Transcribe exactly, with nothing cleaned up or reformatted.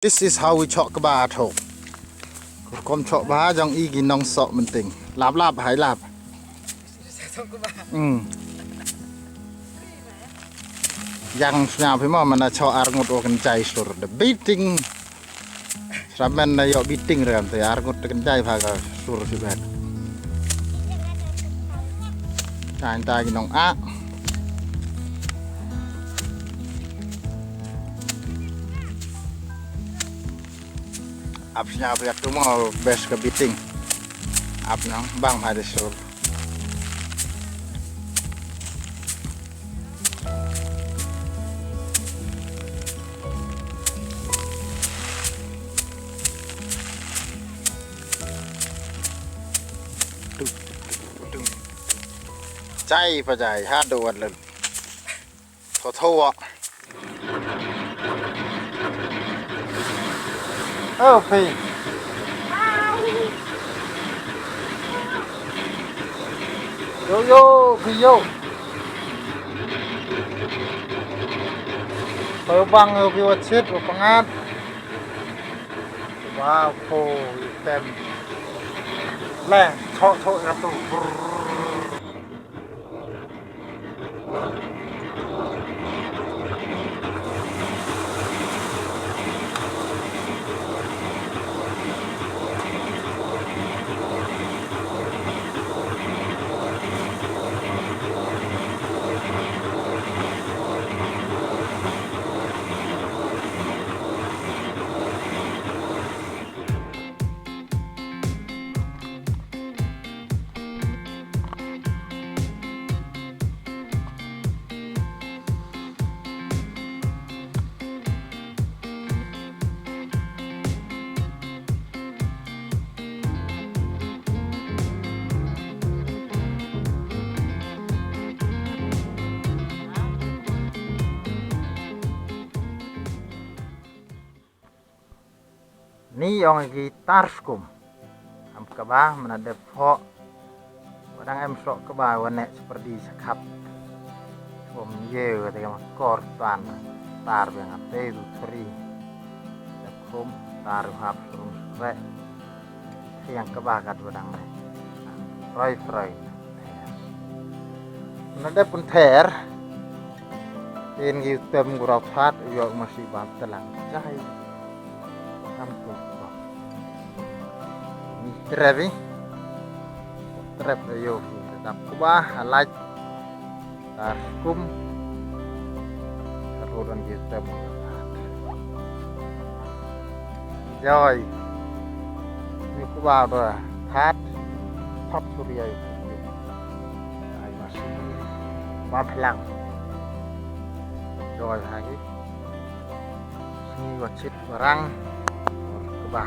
This is how we chok kba at home. Rukom chok kba jong i ki nongsoh mynta. Lap lap hai lap. Hmm. Yang sñiaw phi mo mana chok arngut o kan jai sur the beating. Sramen na ïoh beating re kan te arngut te kan jai pha ka sur si ben. Jai ta ki nong a. Ap sñiaw phi atu mo best ka beating. Ap nang bang ha de sur. Jai pa jai ha do wat lem. Tho tho wa. Oh, phi. Yo, yo, phi yo. Phi bang yo phi wa chit wa pangat. Wow, pho, tem. Le, tho tho rap tu. Brrr. Ni ong ki tar skum. Am kaba mana dep pho. Wadang em sok kaba wane seperti sekap. Pom ye kata kama kor tan. Tar beng ate tu teri. Dep kum tar hap surum srek. Siang kaba kat wadang ne. Froi froi. Mana dep pun ter. In ki tem gurau phat yok masih bab telang. Jai. Am tu. Ni trevi. Trep ayo ki dap kubah halaj. Tar kum. Karuran kita. Joy. Ni kubah ba hat. Pap surya. Ai masih. Bab lang. Joy hai. Sngi wa chit wa rang. Kaba.